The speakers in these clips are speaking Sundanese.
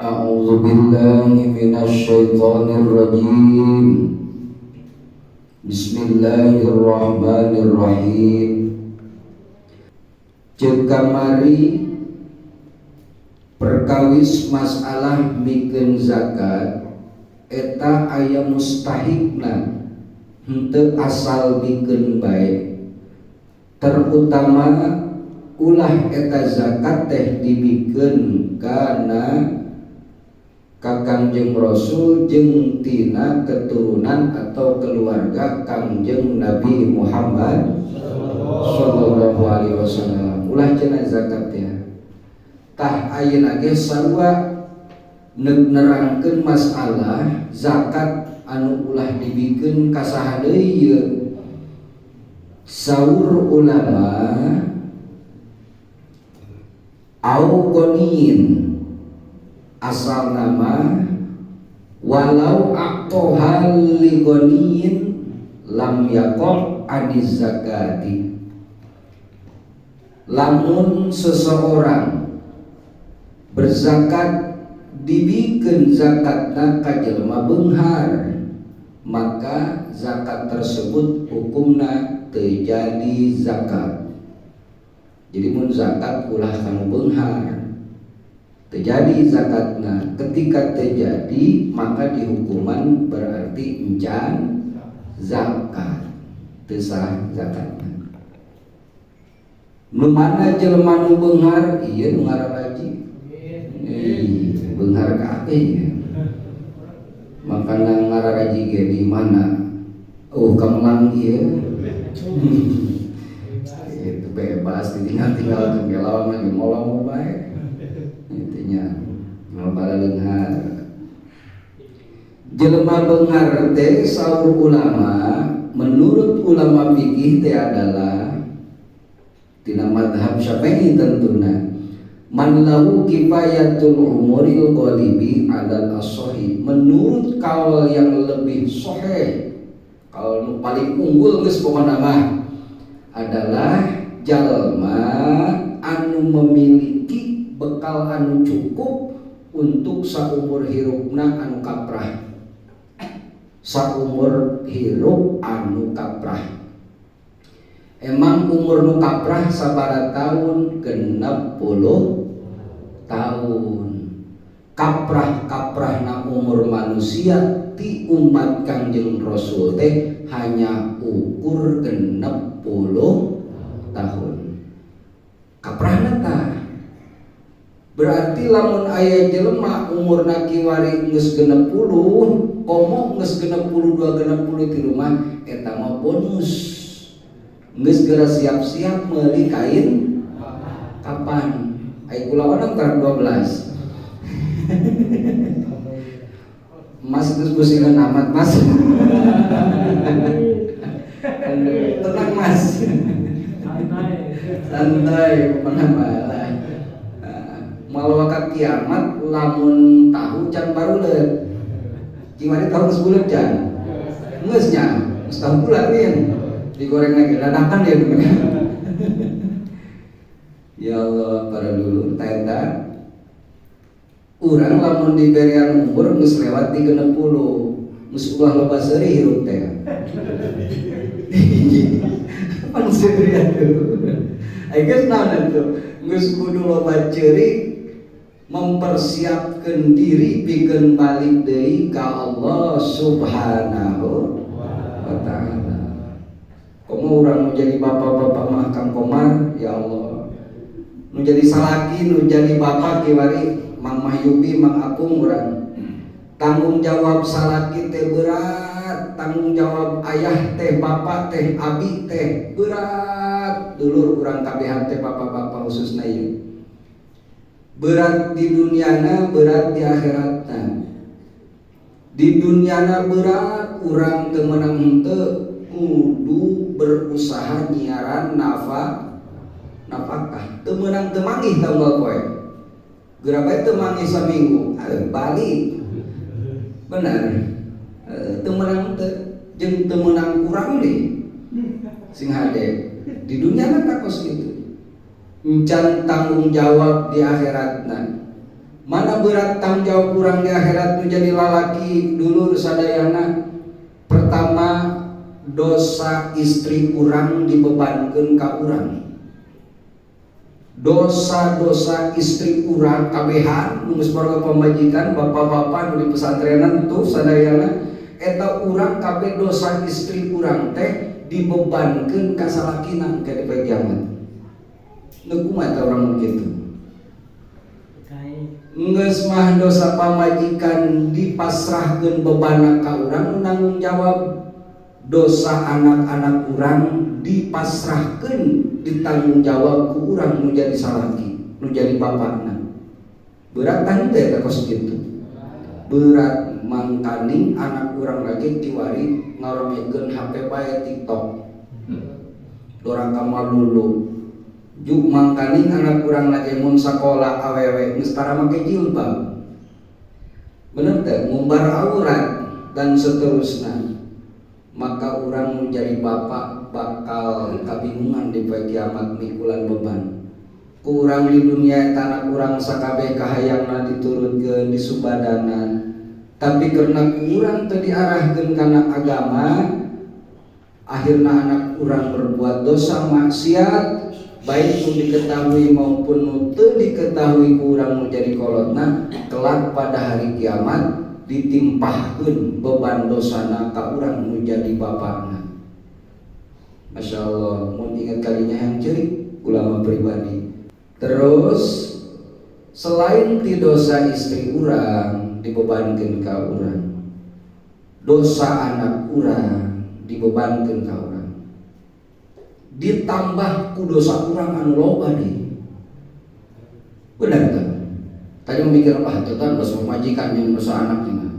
A'udzu billahi minasy syaithanir rajim. Bismillahirrahmanirrahim. Ceuk kamari perkawis masalah mikeun zakat eta aya mustahikna, henteu asal mikeun bae, terutama ulah eta zakat teh dibikeun kana ka Kangjeng Rasul jeung tina keturunan atau keluarga Kangjeng Nabi Muhammad sallallahu alaihi wasallam, ulah cenah zakat ya. Tah, ayeuna ge sarua, neuk nerangkeun masalah zakat anu ulah dibikeun ka saha deui ieu. Saur ulama, au ghaniyin, asal nama walau a'thoha li ghaniyin lam yaqa' aniz zakati. Lamun seseorang berzakat, dibikeun zakatna ka jelema beunghar, maka zakat tersebut hukumna terjadi zakat. Jadi mun zakat ulah ka nu beunghar, terjadi zakatna. Ketika terjadi, maka dihukuman berarti encan zakat, teu sah zakatna. Nu mana jelema nu beunghar ieu? Nu ngararaji. Ih, beunghar kabeh ya. Makana ngararaji ge di mana? Oh, kamelang ieu. Itu bebas ditinggal-tinggal ke lawan lagi molong bae. Intinya mau pada leunghar. Jelema beunghar teh, saur ulama, menurut ulama fikih teh adalah tina madhab Syafi'i tentuna, man lahu kifayatul umuril ghalibi alal as-sahih, menurut kaul yang lebih sahih, kaul nu paling unggul geus pokona mah adalah jalma anu memiliki bekal anu cukup untuk saumur hirupna anu kaprah, saumur hirup anu kaprah. Emang umur nu kaprah sabaraha tahun? 60 tahun. Kaprah kaprah na umur manusia ti umat Kangjeng Rasul teh hanya ukur 60 tahun kaprahna. Tah, berarti lamun aya jelema umurna kiwari geus 60, komo geus 62, 63 mah, eta mah bonus, geus geura siap-siap meuli kain kapan. Ai kula orang tar 12. Mas geus pusingan amat, Mas. Tenang, Mas. Santai pokona mah lah. Moal waka kiamat lamun tahu can baruleut. Kiwari tahu geus buleut can? Geus nya, geus tahu bulat nih. Digoreng lagi dadakan ya. Ya Allah, para dulur, teta urang lamun diberian umur geus lewat di 60, geus ulah loba seuri hirup teh. Pan seuri atuh. Ai geus naon atuh? Geus kudu loba ceurik mempersiapkan diri pikeun balik deui ka Allah Subhanahu wa Ta'ala. Komo urang nu jadi bapak-bapak mah, Kang Komar, ya Allah. Nu jadi salaki, nu jadi bapak kiwari, Mang Mahyubi, Mang Apung urang. Tanggung jawab salaki teh berat, tanggung jawab ayah teh, bapak teh, abi teh berat. Dulur urang kabehan teh bapak-bapak khususna ieu. Berat di duniana, berat di akhiratna. Di duniana berat, urang teu meunang henteu kudu berusaha nyiaran nafkah. Teu meunang teu manggih tanggal poe. Geura bae teu manggih saminggu, balik. Benar. Teu meunang teu jeung teu meunang kurang deh. Sing hade. Di dunia mah kos kitu. Encan tanggung jawab di akhiratna. Mana berat tanggung jawab urang di akhirat menjadi lalaki, dulur sadayana. Pertama, dosa istri urang dibebankan ka urang. Dosa-dosa istri urang kabehan nu geus boga pamajikan, bapak-bapak nu di pesantrenan tuh sadayana, eta urang kabeh dosa istri urang teh dibebankeun ka salakina ke di poe kiamat. Nu kumaha eta urang kitu? Geus mah dosa pamajikan dipasrahkeun bebanna ka urang nu nanggung jawab, dosa anak-anak urang dipasrahkeun, ditanggung jawab ku urang nu jadi salaki, nu jadi bapakna. Berat tah teh eta kos kitu? Berat. Mangkaning anak urang lagi kiwari ngaromekeun HP bae, TikTok, doraka malulu juk. Mangkaning anak urang lagi mun sakola awewe geus tara make jilbab, bener teh, ngumbar aurat dan seterusnya. Maka urang menjadi bapak bakal kabingungan di poe kiamat mikulan beban ku urang di dunia. Anak urang sakabeh kahayangna diturutkeun, disubadanan, tapi karena kurang teu diarahkeun kana agama, akhirnya anak urang berbuat dosa maksiat, baik nu diketahui maupun nu teu diketahui ku urang menjadi kolotna. Kelak pada hari kiamat ditimpahkeun beban dosana ka urang nu jadi bapakna. Masya Allah, mun ingat kalinya yang cerik ulama pribadi. Terus selain ti dosa istri urang dibebankan ka urang, dosa anak urang dibebankan ka urang, ditambah ku dosa urang anu loba deui. Benar tak? Tadi memikir ah itu kan dosa pamajikan yang dosa anaknya,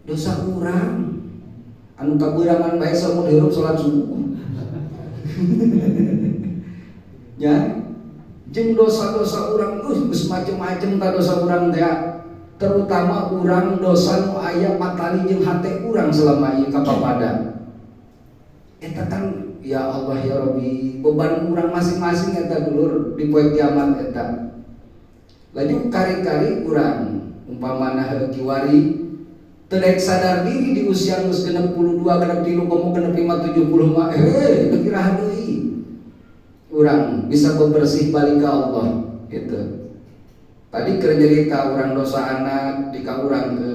dosa urang anu kabeurangan bae saumur hirup salat subuh ya, jeung dosa-dosa urang geus macem-macem ta dosa urang teh, terutama urang dosa nu aya patali jeung hate urang selama ieu kapapada. Eta kan ya Allah ya Rabbi, beban urang masing-masing eta, dulur, di poe kiamat eta. Laju kari-kari urang umpamana heuh kiwari teu daek sadar diri di usia geus 62, 63, komo 65, 70 mah, teu kira deui urang bisa bebersih balik ke Allah gitu. Tadi keur nyerita urang dosa anak di ka urang ke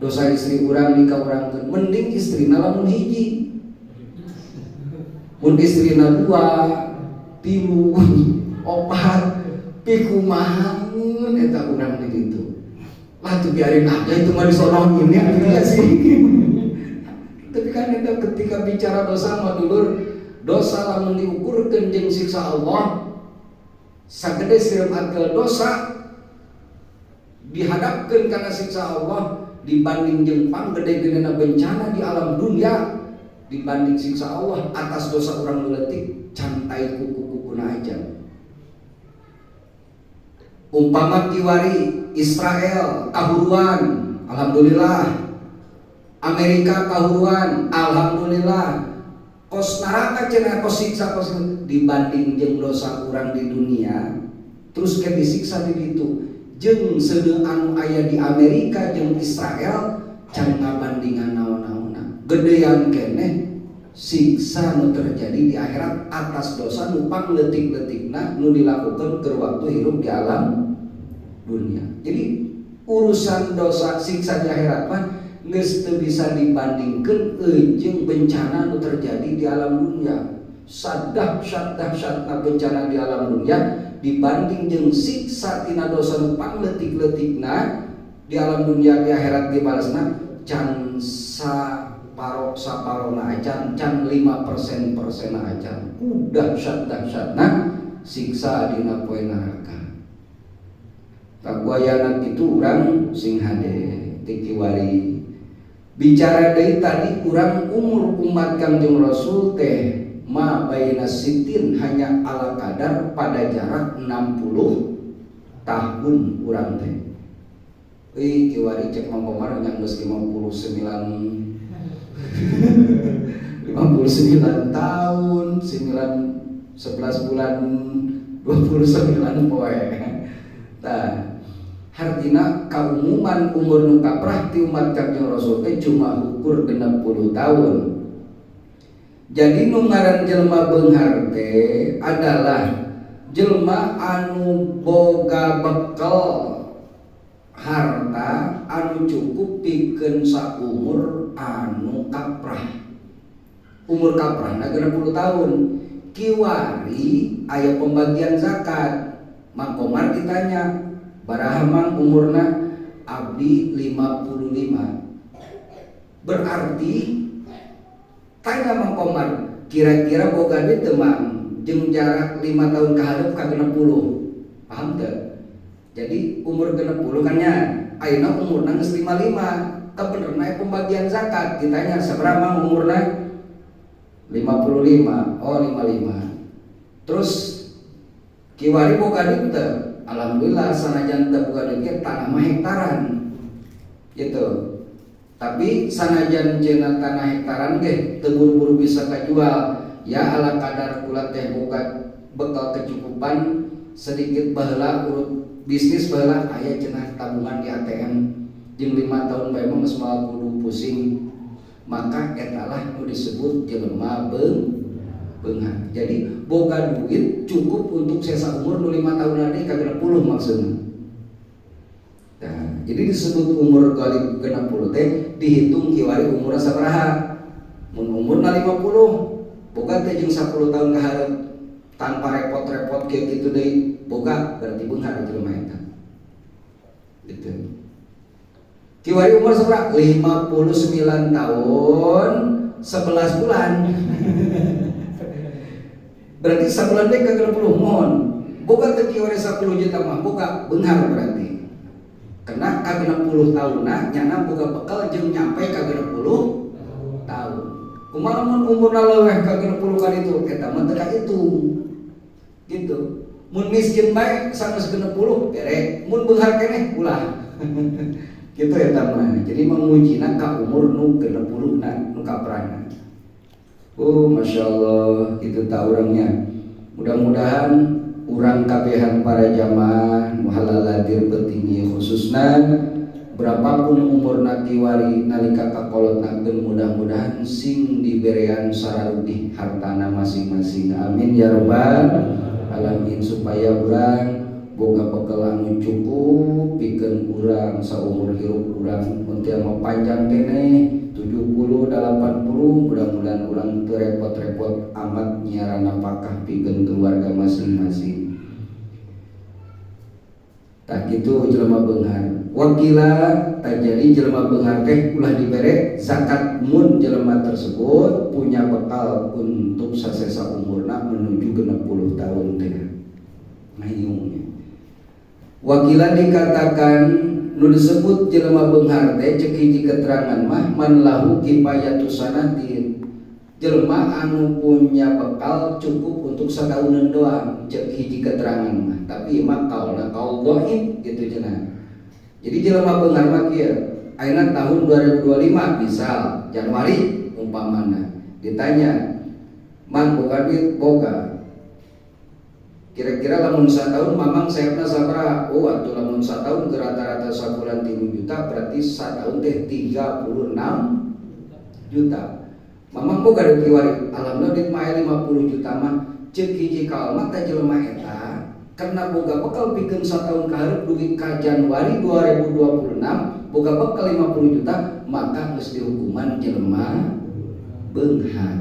dosa istri urang di ka urang ke, mending istrina lamun hiji. Mun istrina dua, tilu, opat, pikumahan eta urang di ditu? Lah tuh biarin aja, itu mah disonohin ya sih. Tapi kan itu ketika bicara dosa mah, dulur, dosa lamun diukurkeun jeung siksa Allah, sagede sireum atel dosa dihadapkeun kana siksa Allah dibanding jeung panggede-gedena bencana di alam dunia dibanding siksa Allah atas dosa urang leutik, can tai kuku-kukuna aja. Umpama kiwari Israel kahuruan, alhamdulillah. Amerika kahuruan, alhamdulillah. Kos neraka cenah, kos siksa, kos dibanding jeung dosa urang di dunia terus ke disiksa di ditu jeung seudeuh anu aya di Amerika jeung Israel, can ngabandingan naon-naonna. Gedean keneh siksa nu terjadi di akhirat atas dosa nu pangleutik-leutikna nu dilakukan ke waktu hirup di alam dunia. Jadi urusan dosa siksa di akhirat mah geus teu bisa dibandingkeun jeung bencana nu terjadi di alam dunia. Sadahsyat-dahsyatna bencana di alam dunia dibanding jeung siksa tina dosa nu pangleutik-leutikna di alam dunia, di akhirat dibalasna can saparo saparona acan, can 5% persena acan ku dahsyat-dahsyatna siksa dina poe neraka. Kaguayana itu urang sing hade ti kiwari. Bicara dari tadi, urang umur umat Kangjeng Rasul teh ma baina sitin, hanya ala kadar pada jarak 60 tahun urang teh. Ih, kiwari cek Mang Komar yang geus 59 59 tahun 9 11 bulan 29 poe. Nah, Hartina kaumuman umur nu kaprah ti umat Kangjeng Rasul teh cuma ukur 60 tahun. Jadi nu ngaran jelema beunghar teh adalah jelema anu boga bekal harta anu cukup pikeun saumur anu kaprah. Umur kaprahna 60 tahun. Kiwari aya pembagian zakat. Mang Komar ditanya, "Baraha, Mang, umurna?" "Abdi 55." Berarti tanya Mang Komar, kira-kira boga duit teu, Mang, jeung jarak 5 tahun ka hareup ka 60? Paham teu? Jadi umur 60 kan nya, ayeuna umurna geus 55. Kebenerna aya pembagian zakat, ditanya, "Sabaraha, Mang, umurna?" "55." "Oh, 55. Terus kiwari boga duit teu?" "Alhamdulillah, sanajan teu boga duit ge tanah mah hektaran." Gitu. Tapi sanajan cenah tanah hektaran ge teu buru-buru bisa kajual. Ya ala kadar kula teh boga bekal kecukupan sedikit, baheula urut bisnis, baheula aya cenah tabungan di ATM, jeung 5 tahun bae mah geus moal kudu pusing. Maka etalah nu disebut jelema beunghar. Jadi boga duit cukup untuk sesa umur nu 5 tahun deui ka 60 maksudna. Nah, jadi disebut umur kali 60 teh dihitung kiwari umurna sabaraha. Mun umurna 50, boga teh jeung 10 tahun ka hareup tanpa repot-repot kayak gitu deui? Boga, berarti beunghar jelema eta. Gitu. Kiwari umur sabaraha? 59 tahun 11 bulan. Berarti sabulan deui ka 60, mohon. Boga teh kiwari 10 juta mah? Boga, beunghar berarti. Karena ka 60 tahunna nyana boga bekal jeung nyampe ka 60 tahun. Kumaha mun umurna leuwih ka 60 kan itu eta mah teu kahitung. Gitu. Mun miskin bae sanggeus 60 bere, mun beunghar keneh ulah. Gitu eta mah. Jadi mengujina ka umur nu 60 na nu kaprana. Oh, Masya Allah, itu tak orangnya. Mudah-mudahan urang kabehan para jamaah nu halaladir petinggi khususna, berapapun umur kiwari nalika kakolot nagen, mudah-mudahan sing diberean sararugih hartana masing-masing. Amin ya robbal alamin, supaya urang boga bekal anu cukup pikeun urang saumur hirup urang. Mun mau panjang keneh 70 80, mudah-mudahan urang teu repot-repot amat nyiaran napakah pikeun keluarga masing-masing. Tah kitu jelema beunghar. Wakila tak jadi jelema beunghar teh ulah dibere zakat mun jelema tersebut punya bekal untuk sasesa umurna menuju 60 tahun teh. Ngayungnya. Wakila dikatakan nu disebut jelema beunghar teh, cek hiji keterangan mah, man lahu kifayatu sanatin, jelema anu punya bekal cukup untuk satahunan doang, cek hiji keterangan mah. Tapi mah kaulna kaul dhaif gitu cenah. Jadi jelema beunghar mah kieu, ayeuna tahun 2025 misal Januari umpamana ditanya, "Mang, boga duit?" "Boga." "Kira-kira lamun setahun Mamang seepna sabaraha?" "Oh, atuh lamun setahun ke rata-rata sabulan 3 juta, berarti setahun teh 36 juta. Mamang boga duit kiwari?" "Alhamdulillah, duit mah 50 juta mah." Cek hiji kaul mah teh jelema eta karena boga bekal pikeun satahun ka hareup dugi ka Januari 2026, boga bekal 50 juta, maka geus dihukuman jelema beunghar.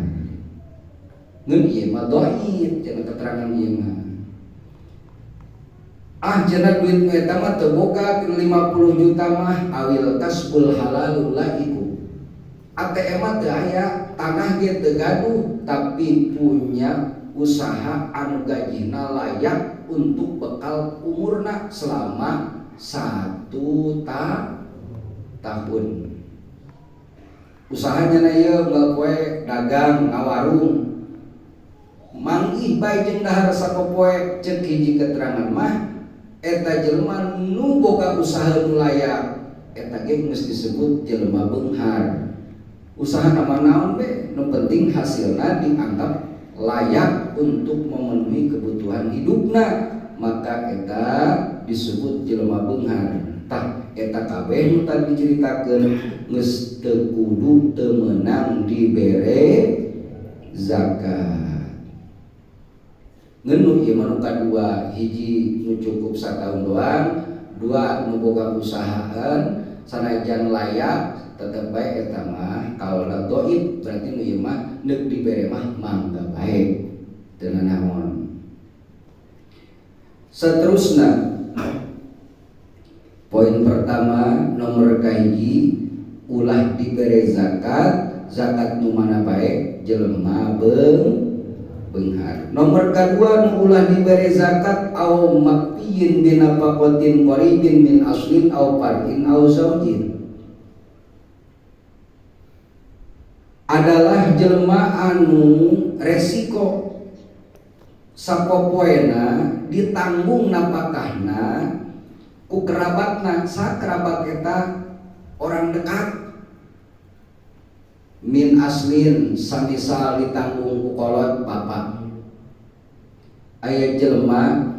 Ngeun ieu mah dhaif cenah keterangan ieu mah. Ah, cenah duit nu eta mah teu boga 50 juta mah, awil kasbul halalul laiku. ATM mah teu aya, tanah ge teu gaduh, tapi punya usaha anu gajina layak untuk bekal umurna selama 1 tahun. Usahanya na ieu unggal poe dagang ngawarung, manggih bae jeung dahar sapopoe. Cek hiji keterangan mah eta jelema nu boga usaha nu layak eta ge geus disebut jelema beunghar. Usaha nama naon be, nu penting hasilna dianggap layak untuk memenuhi kebutuhan hidupna. maka eta disebut jelema beunghar. Tah eta kabeh nu tadi diceritakeun geus teu kudu teu meunang dibere zakat. Ngan nu ieu mah nu kadua, hiji nu cukup sataun doang, dua nu boga usahaan sanajan layak tetep bae eta mah kaula dhaif, berarti nu ieu mah neuk dibere mah mangga bae teu nanaon. Seterusna poin pertama nomor kahiji ulah dibere zakat, zakat nu mana bae jelema beunghar. Nomor kadua nu ulah dibere zakat au makfiyin binafaqatin qaribin min aslin au far'in au zaujin, adalah jelema anu resiko sapopoena ditanggung napakahna ku kerabatna, sakerabat eta orang dekat, min aslin samisal ditanggung ku kolot bapak. Aya jelema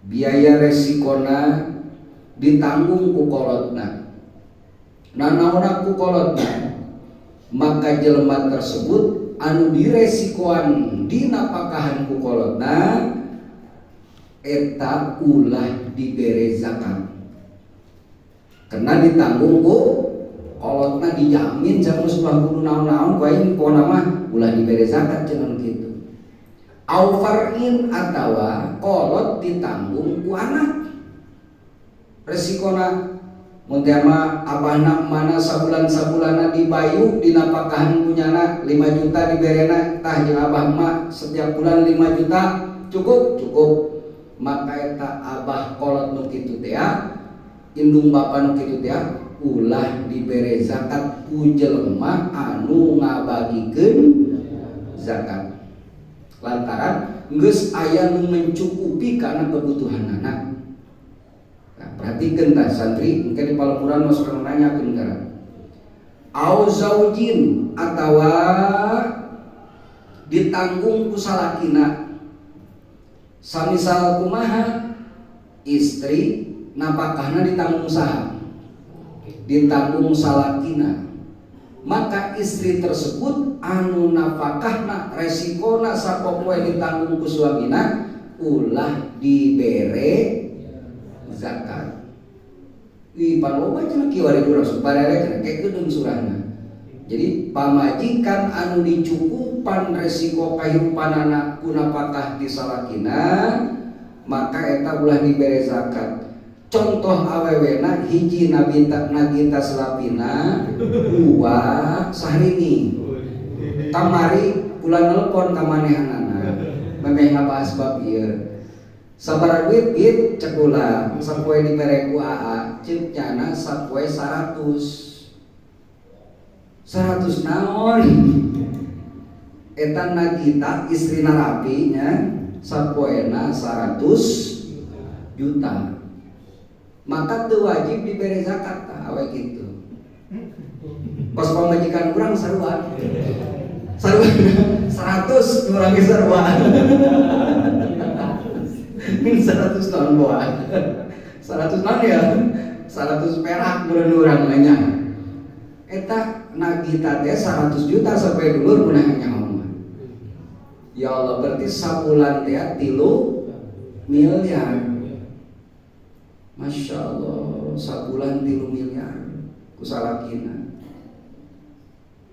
biaya resikona ditanggung ku kolotna, nanaona ku kolotna, maka jelema tersebut anu diresikoan dinapakahan ku kolotna eta ulah dibere zakat karena ditanggung ku kolotna, dijamin jamus ulah kudu naon-naon ku aing pokona mah ulah dibere zakat cenah kitu. Au far'in atawa kolot ditanggung ku anak resikona, mun teh mah abahna mana sabulan-sabulana dibayu dinapakahan kunyana 5 juta diberena, tah jeung abah mah setiap bulan 5 juta cukup cukup, maka eta abah kolot nu kitu teh indung bapa nu kitu teh ulah dibere zakat ku jelema anu ngabagikeun zakat lantaran geus aya nu mencukupi kana kebutuhan anak. Nah, perhatikan tah santri mungkin di Palemuran mah sok nanyakeun kana. Au zaujin atawa ditanggung ku salakina, samisal kumaha istri napakahna ditanggung saha, ditanggung salakina, maka istri tersebut anu nafkahna resikona sapopoe ditanggung ku suamina ulah dibere zakat. Ih paloba cenah kieu ari urang barere cenah kekeun surahna. Jadi pamajikan anu dicukupan resiko kahirupanana ku napakah di salakina maka eta ulah dibere zakat. Contoh awewena hiji nabita nagita selapina dua Sahrini kamari ulah nelpon ka manehanana memeh ngabahas bab ieu. Sabaraha duit git cek ulah sapoe dibere ku aa ceuk nyana sapoe 100 100 naon eta Nagita istrina Rapi nya sapoena 100 juta maka teu wajib dibere zakat tah awe kitu. Pas pamajikan urang sarua sarua 100 urang ge sarua 100 tahun boa 100 tahun ya 100 perak meureun urang mah nya. Eta Nagita teh 100 juta sampai dulur mun nyaho mah. Ya Allah berarti sabulan teh 3 miliar. Masya Allah sabulan 3 miliar ku salakina.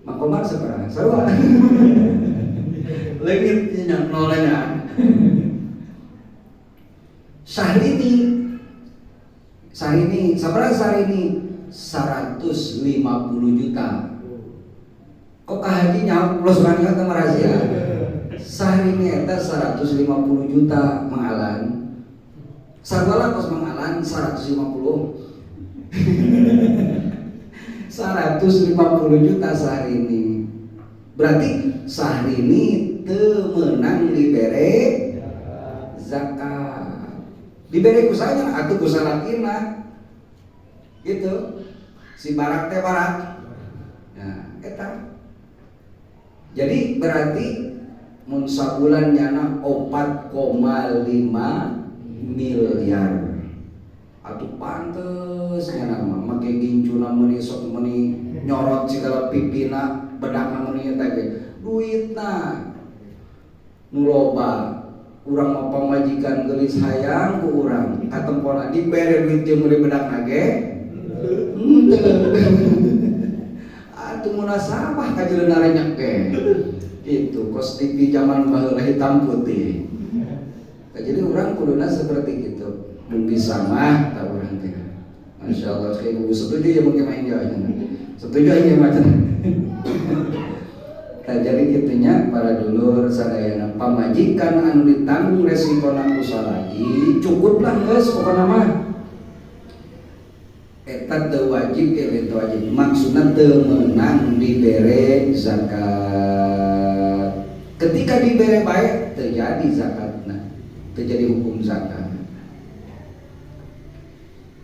Mang Komar sabaraha? Sarua. Leungit nya nolnya. Syahrini Syahrini sabaraha Syahrini? 150 juta. Kok ka haji nyaho los banget teh rahasia. Syahrini eta 150 juta Mang Alan. Sarua lah kos Mang Alan 150. 150 juta Syahrini. Berarti Syahrini teu meunang dibere zakat. Dibere ku saha atuh ku salakina. Gitu. Si barak teh barak. Nah, eta. Jadi berarti Mun sabulan nyana 4,5 miliar. Atuh pantes nyana mah make gincuna meuni sok meuni nyorot segala pipina bedakna meuni eta ge duitna nu loba. Urang mah pamajikan geulis hayang ku urang katempona dibere duit jeung meuli bedakna ge henteu. Atuh munasabah ka jeleuna renyek ge gitu, kos TV zaman baheula hitam putih. Nah, jadi urang kuduna seperti gitu mun bisa mah tah urang teh. Masya Allah, kayak ibu setuju ya, mungkin main jauh setuju aja macam. Nah, jadi kitunya para dulur sadayana, pamajikan anu ditanggung resikona ku salaki cukuplah geus pokona mah eta teu wajib ya, teu wajib maksudna teu meunang dibere zakat. Ketika dibere bae terjadi zakatna, terjadi hukum zakat.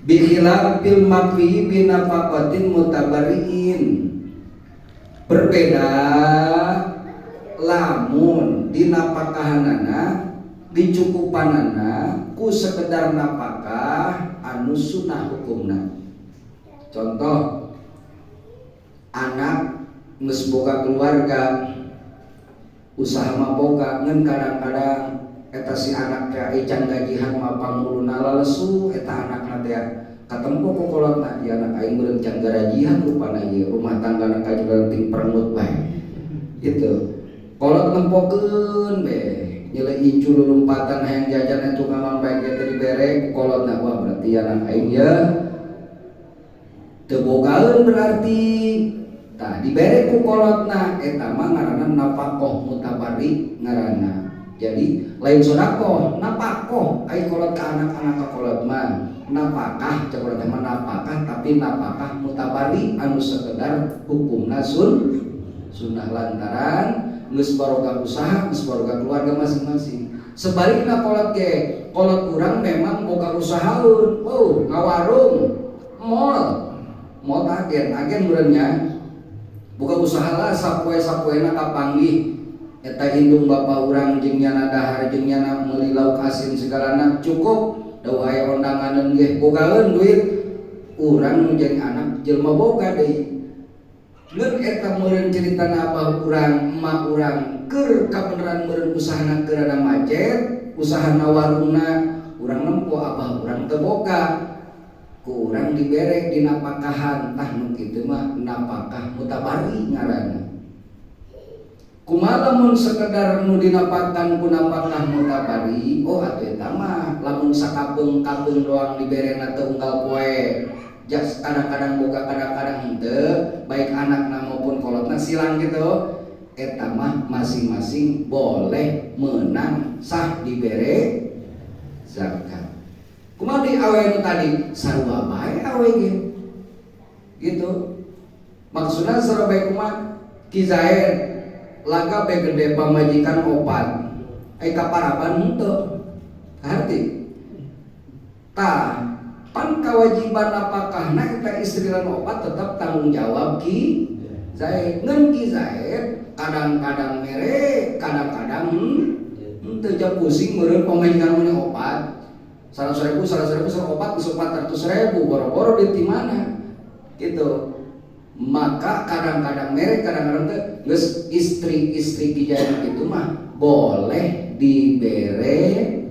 Bikhilafil makfi binafaqatin mutabarriin, berbeda lamun dinapakahanana dicukupanana ku sekedar napakah anu sunah hukumna. Contoh, anak geus boga keluarga, usaha mah boga, ngan kadang-kadang eta si anak teh can gajihan mah panguluna lalesu. Eta anakna teh katempo ku kolotna, "Ieu anak aing meureun can garajihan rupana, ieu rumah tanggana kajuran ting perengut bae." Gitu kolot nempokeun be nyele incu lulumpatan hayang jajan itu naon bae ge teh dibere ku kolotna. Wah, berarti anak aing ye teu bogaeun berarti. Tah, dibere ku kolotna eta mah ngaranna nafakoh mutabarri ngaranna. Jadi lain sodakoh, nafakoh. Ai kolot ka anak-anak ka kolot mah napakah, cek urang teh mah napakah, tapi napakah mutabari anu sekedar hukumna sunnah lantaran geus baroga usaha, geus baroga keluarga masing-masing. Sebaliknya kolot ge, kolot urang memang boga usahaun, oh ngawarung, mall, mall agen, agen meureunnya boga usaha lah, sapoe-sapoena kapanggih eta indung bapa urang jeung nyana dahar jeung nyana meuli lauk asin segalana cukup da aya ondanganeun ge bogaeun duit. Urang nu jadi anak jelema boga deui, ngan eta meureun ceritana abah urang, emak urang keur kabeneran meureun usahana keur ada macet usahana warungna. Urang nempo abah urang teu boga, ku urang dibere dinapakahan. Tah, nu kitu mah napakah mutabari ngaranna. Kumaha lamun sekedar nu dinapakan ku napakah mutabari? Oh, atuh eta mah lamun sakapeung-kapeung doang diberena teu unggal poe, jas kadang-kadang boga kadang-kadang henteu, baik anakna maupun kolotna silang gitu, eta mah masing-masing boleh menang sah dibere zakat. Kumaha di awe nu tadi? Sarua bae awe ge gitu. Maksudna sarua bae kumaha? Ki Zaid laga be gede pamajikan opat, ai kaparaban henteu harti. Tah, pan kewajiban napakahna eta istri lan opat tetap tanggung jawab Ki Zaid. Ngan Ki Zaid kadang-kadang mere, kadang-kadang henteu, jam pusing meureun pamajikan mun opat 100 ribu, 100 ribu, opat geus 400 ribu, boro-boro duit di mana gitu. Maka kadang-kadang mere, kadang-kadang teh. Geus istri-istri Ki Zaid itu mah boleh dibere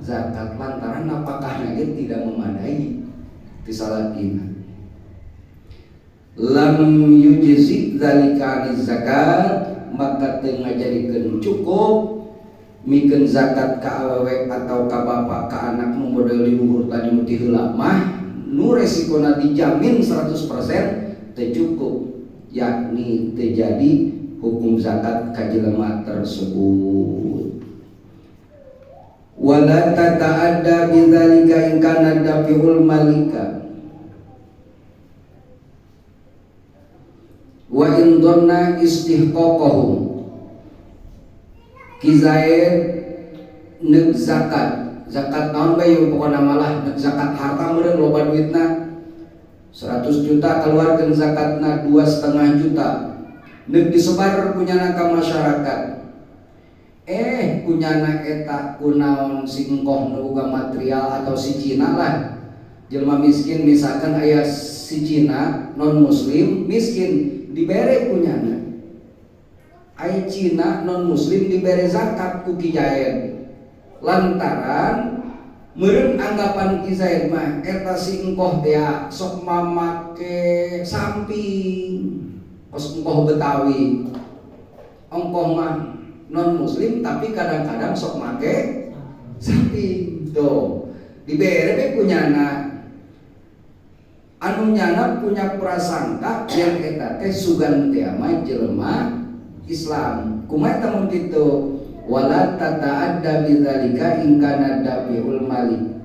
zakat lantaran napakahna ge tidak memadai ti salakina. Lam yujzi dzalika aniz zakat, maka teu ngajadikeun cukup mikeun zakat ka awewe atau ka bapak ka anak nu model di luhur tadi, nu ti heula mah nu resikona dijamin 100% teu cukup, yakni terjadi hukum zakat ka jelema tersebut. Wala tata'adda bidzalika in kana dafi'ul malika wa in dhanna istihqaqahum. Ki Zaid neuk zakat, zakat naon bae pokona malah neuk zakat harta meureun loba duitna 100 juta, keluarkeun zakatna 2,5 juta, neuk disebar punyana ka masyarakat. Kunyana eta kunaon si engkoh nu boga material atau si Cina lah, jelema miskin. Misalkan aya si Cina non muslim miskin, dibere kunyana. Aya Cina non muslim dibere zakat ku Ki Zaid, lantaran meureun anggapan Ki Zaid mah eta si engkoh teh sok mamake samping kos engkoh Betawi. Engkoh mah non muslim, tapi kadang-kadang sok make samping. Tuh dibere be kunyana, anu nyana punya prasangka yang eta teh sugan teh mah jelema Islam. Kumaha eta mun kitu? Wala tata'adda bidzalika in kana dafi'ul malik,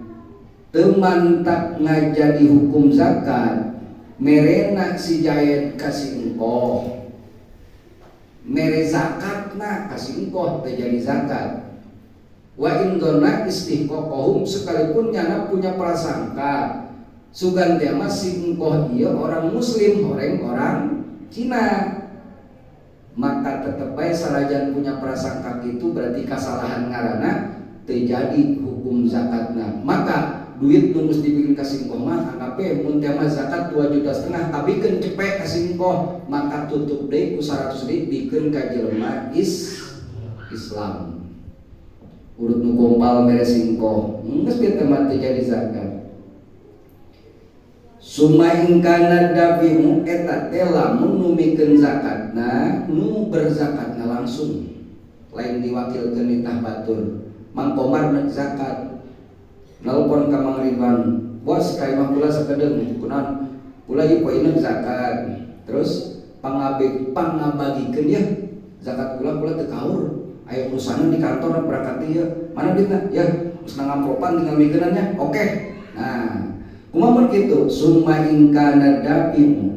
teu mantak ngajadi hukum zakat merena si Zaid ka si engkoh. Mere zakatna ka si engkoh teu jadi zakat. Wa in dhanna istihqaqahum, sekalipun nyana punya prasangka sugan teh mah si engkoh ieu orang muslim, orang orang Cina, maka tetep bae sanajan punya prasangka gitu berarti kesalahan ngaranna, terjadi hukum zakatna. Maka duit nu geus dibikeun ka si engkoh mah, anggap we mun teh mah zakat 2,5 juta, tapi cepek ka si engkoh, maka tutup deui ku 100 ribu, bikeun ka jelema Islam. Urut nu gompal mere si engkoh, geus teh mah teu jadi zakat. Summa in kana dafi'u, eta teh lamun nu mikeun zakatna nu berzakatna langsung, lain diwakilkeun nitah batur. Mang Komar nek zakat nelpon ka Mang Ridwan, "Bos, ka imah kula sakedeung." "Kunaon?" "Kula ieu poeuna zakat, terus pangabagikeun ya zakat kula, kula teu kaur, aya urusan di kantor, berangkat ieu. Mana duitna?" "Ya geus ngampropan, tinggal mikeunna." Oke. Nah, kumaha mun kitu? Summa in kana dafi'u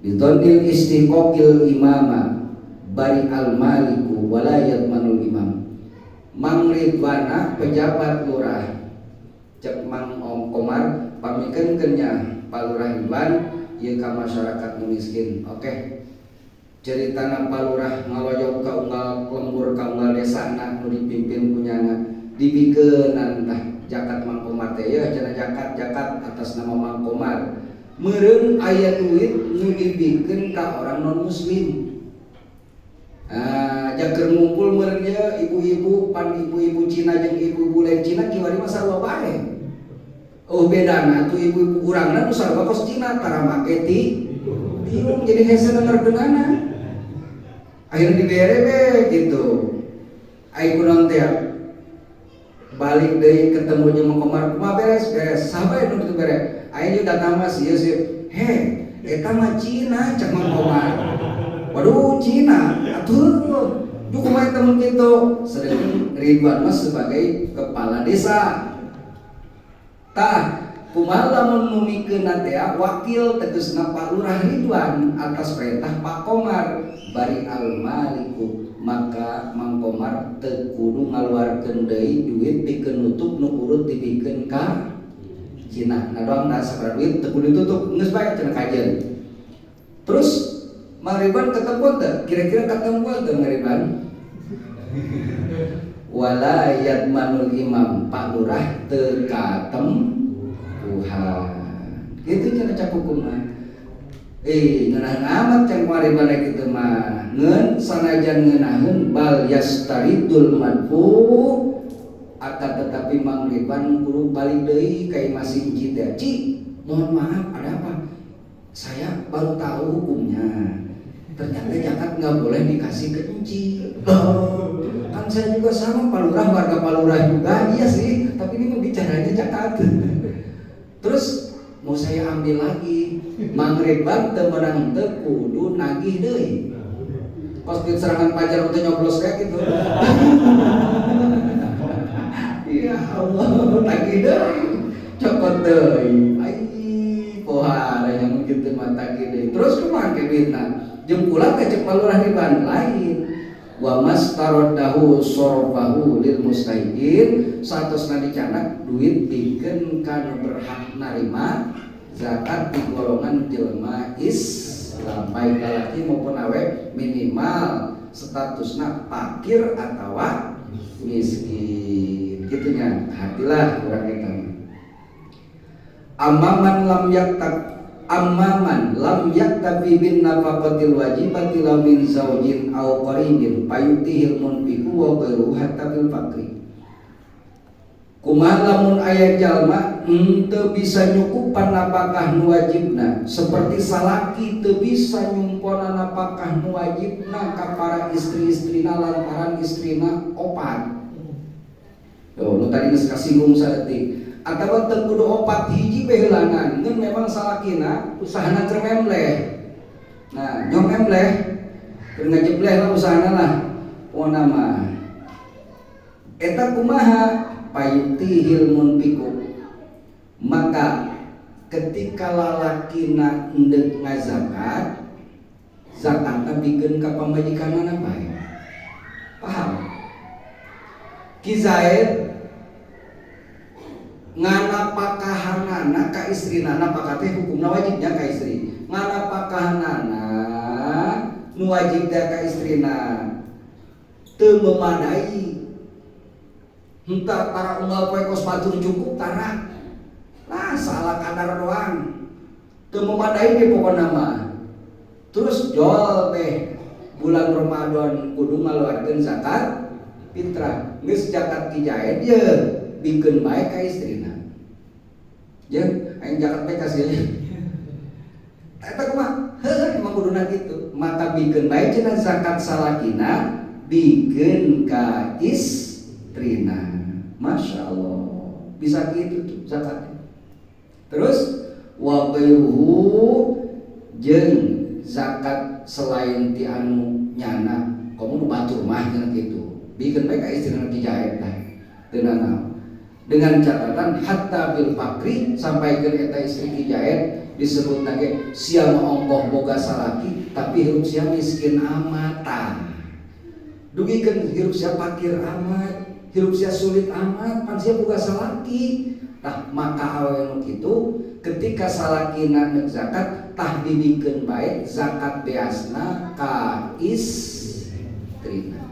bidhannil istihqaqil imama bari al maliku wala yadmanul imam. Mang Ridwana pejabat lurah, cek Mang Om Komar, "Pamikeun nya Pak Lurah Ridwan ieu ka masyarakat nu miskin." Oke. Ceritana Pak Lurah ngaloyok ka unggal lembur, ka unggal desa nu dipimpin kunyana, dibikeunan tah zakat Mang Komar teh ya cenah, zakat zakat atas nama Mang Komar. Meureun aya duit nu dibikeun ka orang non muslim. Ah, jaker ngumpul meureun ya ibu-ibu, pan ibu-ibu Cina jeung ibu-ibu lain Cina kiwari mah sarua bae. Oh, bedana tuh ibu-ibu urangna nu sarua kos Cina tara make ti tiung, jadi hese dengerkeunana. Akhirnya dibere be gitu. Ai kunaon teh balik deui ketemu jeung Mang Komar, "Kumaha, beres?" "Beres." "Saha bae nu bere?" "Aing datang mah sieun sieun." "He, eta mah Cina," cek Mang Komar. "Waduh, Cina atuh. Duh, kumaha eta mun kitu?" Sedangkan Ridwan mah sebagai kepala desa. Tah, kumaha lamun nu mikeunna teh wakil, tegesna Pak Lurah Ridwan atas perintah Pak Komar? Bari al maliku, maka Mang Komar teu kudu ngaluarkeun deui duit pikeun nutup nu urut dibikeun ka Cina. Nah, doang nah sabaraha duit teu kudu ditutup, geus bae cenah kajeun. Terus Mang Ridwan ketemuan teu? Kira-kira ketemuan teu Mang Ridwan? Wala yadmanul imam, Pak Lurah teu katempuhan. Gitu cenah cak hukum mah. Ngeunaheun amat cang Mang Ridwan kitu mah. Ngeun sanajan ngeunaheun, bal yastaridul madfu, akan tetapi Mang Ridwan kudu balik deui ka imah si Enci teh. "Ci, mohon maaf." "Ada apa?" "Saya baru tahu hukumnya. Ternyata zakat nggak boleh dikasih ke Enci." "Oh, kan saya juga sama Pak Lurah, warga Pak Lurah juga." "Iya sih, tapi ini mau bicaranya zakat. Terus mau saya ambil lagi." Mang Ridwan teu meunang teu kudu nagih deui. Kos duit serangan pajar untuk nyoblos kayak gitu. Ya Allah, tagih deui. Cokot deui. Ai, pohara yang gitu mah tagih deui. Terus kumaha ke duitna? Jeung kula teh cek Pak Lurah Ridwan lain. Wa mastaraddahu sorfahu lil mustahiqin, satosna dicanak duit bikeun ka nu berhak narima zakat di golongan jelema Islam, baik lalaki maupun awe, minimal Statusna fakir atawa miskin. Kitu nya, hatilah urang eta. Ammaman lam yaktab ammaman lam yaktafi bin nafaqatil wajibati la min zaujin aw qaribin fayutihil munfiqu wa ghairuhu hatta fil faqri. Kumaha lamun aya jalma henteu bisa nyukupan napakah nu wajibna, seperti salaki teu bisa nyumpona napakah nu wajibna ka para istri-istrina lantaran istrina opat. Tuh, nu tadi geus kasinggung saeutik. Atawa teu kudu opat, hiji bae heulangan, ngan memang salakina usahana keur memleh. Nah, nyong memleh keur ngajebleh lah usahana lah. Pokona mah eta kumaha? Fayutihil munfiqu, maka ketika lalakina endek ngazakat, zakatna bikeun ka pamajikanana bae. Paham? Ki Zaid nganapakahanana ka istrina, napakah teh hukumna wajibnya ka istri, nganapakahanana nu wajib teh ka istrina teu memadai, henteu tara unggal poe kos batur cukup, tara lah, salah kadar doang, teu memadai ge pokona mah. Terus jol teh bulan Ramadan kudu ngaluarkeun zakat fitrah, geus zakat Ki Jaed ye bikeun bae ka istrina ya, aing zakat bae kasih eta kumaha? Heuh, emang kuduna kitu. Maka bikeun bae cenah zakat salakina bikeun ka istrina. Masya Allah, bisa gitu tuh zakatnya. Terus wa ghairuhu, jeung zakat selain ti anu nyana, komo nu batur mah cenah kitu, bikeun bae ka istrina Ki Jaed tah, teu nanaon. Dengan catatan hatta bil faqri, sampai ke eta istri Ki Jaed disebut lagi sia mah ongkoh boga salaki tapi hirup sia miskin amat tah. Dugikeun hirup sia fakir amat, hirup sia sulit amat, pan sia boga salaki. Tah, maka awewe nu kitu ketika salakina neuk zakat, tah dibikeun bae zakat beasna ka istrina,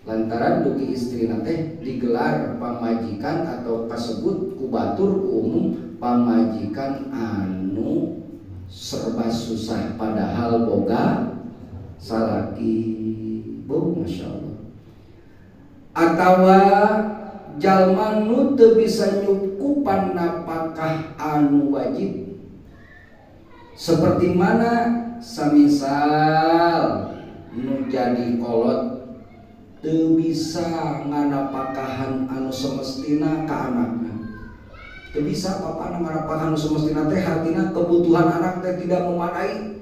lantaran dugi istrina teh digelar pamajikan atau kasebut ku batur, ku umum, pamajikan anu serba susah padahal boga salaki. Bu, Masya Allah. Atawa jalma nu teu bisa nyukupan napakah anu wajib, seperti mana samisal nu jadi kolot teu bisa nganapakahan anu semestina ka anakna, teu bisa bapana nganapakahan anu semestina teh, artina kebutuhan anak teh tidak memadai,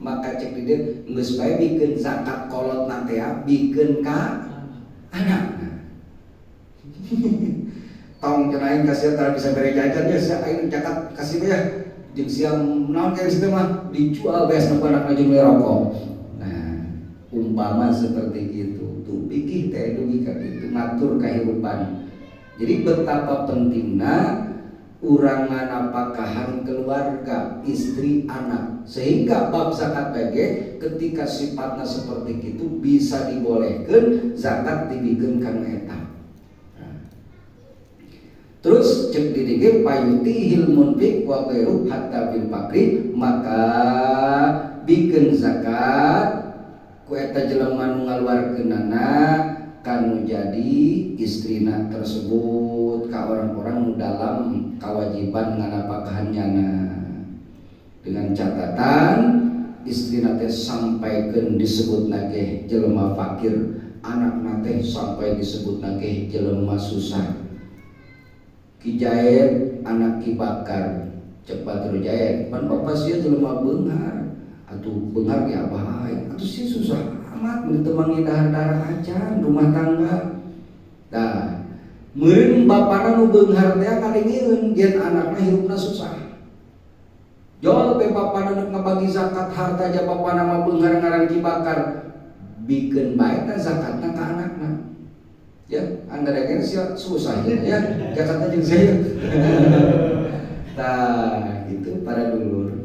maka cek di dieu geus bae bikeun zakat kolot teh bikeun ka anakna. Tong cenah, aing kasih tara bisa bere jajan ya, sia aing zakat kasih ya jeung sia naon kayak situ mah dijual beas nu anakna jeung beli rokok. Nah, umpama seperti itu tuh, pikir teh dugi ka kitu ngatur kehidupan. Jadi betapa pentingna urang nganapakahan keluarga, istri, anak, sehingga bab zakat bege ketika sifatnya seperti itu bisa dibolehkan zakat dibikeun kanu eta. Nah. Terus cek didige fayutihil munfiq wa ghairu hatta bil faqri, maka bikeun zakat ku eta jelema nu ngaluarkeunana kanu jadi istrina tersebut, ka orang-orang nu dalam kewajiban nganapakahan nyana, dengan catatan istrina teh sampaikeun disebut nage jelema fakir, anak teh sampai disebut nage jelema susah. Ki Jaed anak Ki Bakar cepat Jaed pan bapak sia jelema beunghar atuh, beunghar ge abah aing atuh, sia susah amat mun teu manggih dahar-dahar acan rumah tangga. Tah, meureun bapana nu beunghar teh ngadengeun yen anakna hirupna susah. Jol pe bapana nu ngabagi zakat harta ja bapana mah beunghar ngaran Ki Bakar, bikeun bae tah zakatna ka anakna. Ya, anda dengar sia susah ya, ya zakatna jeung saya. Tah, itu para dulur.